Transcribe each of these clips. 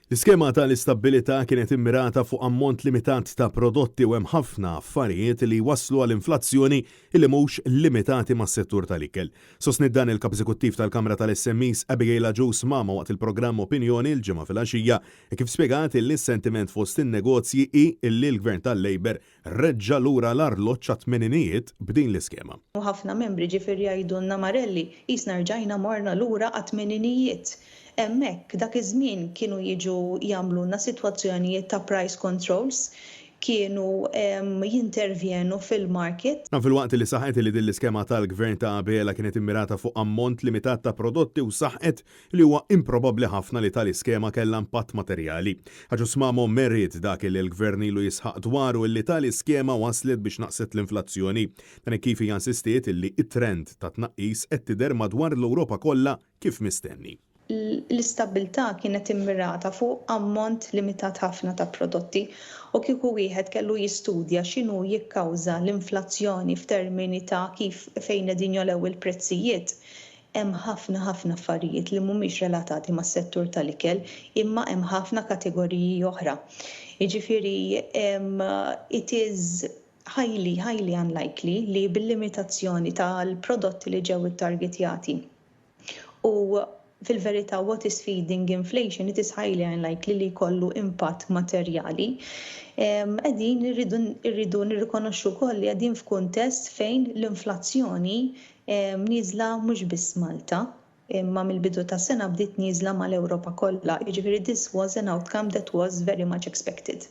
L-iskema tal-istabbilità kienet immirata fuq ammont limitat ta' prodotti u hemm ħafna affarijiet li jwasslu għal inflazzjoni li mhux limitati mas-settur tal-ikel. Sostniet dan il-Kap Eżekuttiv tal-Kamra tal-SMEs Abigail Agius Mamo waqt il-programm Opinjoni l-Ġimgħa filgħaxija hekk kif spjegat illi s-sentiment fost in-negozji hi illi l-Gvern tal-Labour reġġa' lura l-arloġġ għat-tmeninijiet b'din l-iskema. U ħafna membri ġifieri jgħidulna Marelli, qisna rġajna morna lura għat-tmeninijiet. Hemmhekk, dak iż-żmien kienu jiġu jagħmlulna sitwazzjonijiet ta' price controls, kienu jintervjenu fil-market. Dan filwaqt li saħqet li din l-iskema tal-Gvern ta' Abela kienet immirata fuq ammont limitat ta' prodotti u saħqet li huwa improbabbli ħafna li tali skema kellha impatt materjali. Agius Mamo merriet dak li l-Gvern ilu jisħaq dwaru illi tali skema wasslet biex naqset l-inflazzjoni. Dan hekk kif hija insistiet illi t-trend ta' tnaqqis qed tidher madwar l-Ewropa kollha kif mistenni. L-istabbiltà kienet immirata fuq ammont limitat ħafna ta' prodotti u kieku wieħed kellu jistudja x'inhu jikkawża l-inflazzjoni f'termini ta' kif fejn qegħdin jogħlew il-prezzijiet, Hemm ħafna ħafna affarijiet li mhumiex relatati mas-settur tal-ikel imma hemm ħafna kategoriji oħra. Jiġifieri it is highly, highly unlikely li bil-limitazzjoni tal-prodotti li ġew ittargetjati u fil-verità what is feeding inflation, it is highly unlikely li jkollu impatt materjali. Qegħdin irridu nirrikonoxxu wkoll li qegħdin f'kuntest fejn l-inflazzjoni Nieżla mhux biss Malta, imma mill-bidu tas-sena bdiet nieżla mal-Ewropa kollha, jiġifieri this was an outcome that was very much expected.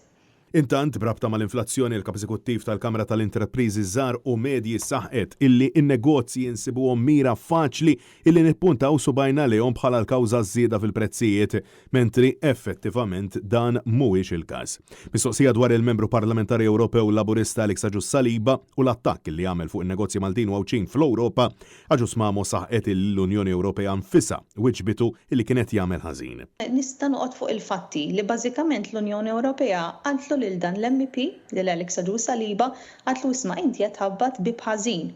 Intant, b'rabta mal-inflazzjoni, il-Kap Eżekuttiv tal-Kamra tal-Intrapriżi Żgħar u Medji saħqet illi n-negozji insibuhom mira faċli illi nippuntaw subgħajna lejhom bħala l-kawża għaż-żieda fil-prezzijiet, mentri effettivament dan mhuwiex il-każ. Mistoqsija dwar il-Membru Parlamentari Ewropew Laburista Alex Agius Saliba u l-attakk li għamel fuq in-negozji Maltin u Għawdxin fl-Ewropa, Agius Mamo saħqet illi l-Unjoni Ewropea nfisha wiġbitu illi kien qed jagħmel ħażin. Nista' noqgħod fuq il-fatti li bażikament l-Unjoni Ewropea qaltlu lil dan l-MEP, lil Alex Agius Saliba, qaltlu isma' inti qed tħabbat bieb ħażin.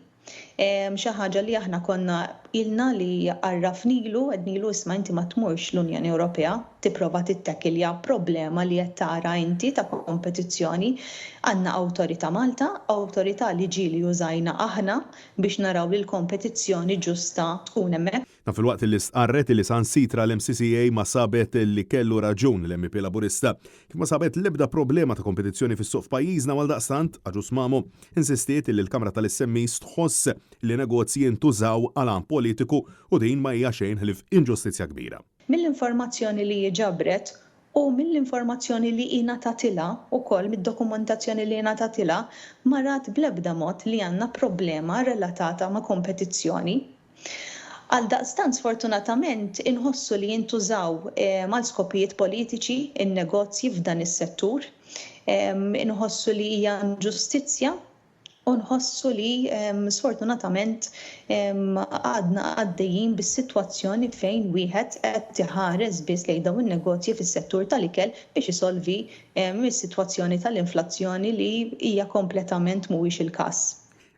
Xi ħaġa li aħna konna ilna li għarrafnilu, għednilu isma' inti ma tmurx l-Unjoni Ewropea tipprova tittakilja problema li qed tara inti ta' kompetizzjoni. Għandna awtorità Malta, awtorità li ġieli użajna aħna biex naraw li l-kompetizzjoni ġusta tkun hemmhekk. Dan filwaqt li stqarret li saħansitra l-MCCA ma sabet li kellu raġun l-MEP Laburista, kif ma sabet l-ebda problema ta' kompetizzjoni fis-suq f'pajjiżna u għaldaqstant, Agius Mamo insistiet li l-Kamra tal-SMEs tħoss li negozji ntużaw għal għan politiku u din ma hija xejn ħlief inġustizzja kbira. Mill-informazzjoni li hi ġabret u mill-informazzjoni li ingħatatilha wkoll mid-dokumentazzjoni li ingħatatilha ma rat bl-ebda mod li għandna problema relatata ma' kompetizzjoni. Għaldaqstant sfortunatament inħossu li jintużaw għal skopijiet politiċi n-negozji f'dan is-settur. Inħossu li hija inġustizzja u nħossu li sfortunatament għadna għaddejjin bis-sitwazzjoni fejn wieħed qed iħares biss lejn dawn in-negozji fis-settur tal-ikel biex isolvi s-sitwazzjoni tal-inflazzjoni li hija kompletament mhuwiex il-każ.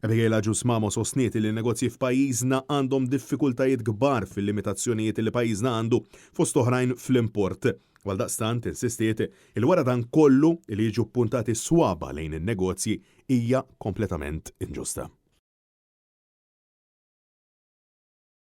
Abigail Agius Mamo sostniet li n-negozji f'pajjiżna għandhom diffikultajiet kbar fil-limitazzjonijiet li pajjiżna għandu fost oħrajn fl-import u għaldaqstant insistiet li wara dan kollu li jiġu ppuntati s-swaba' lejn in-negozji hija kompletament inġusta.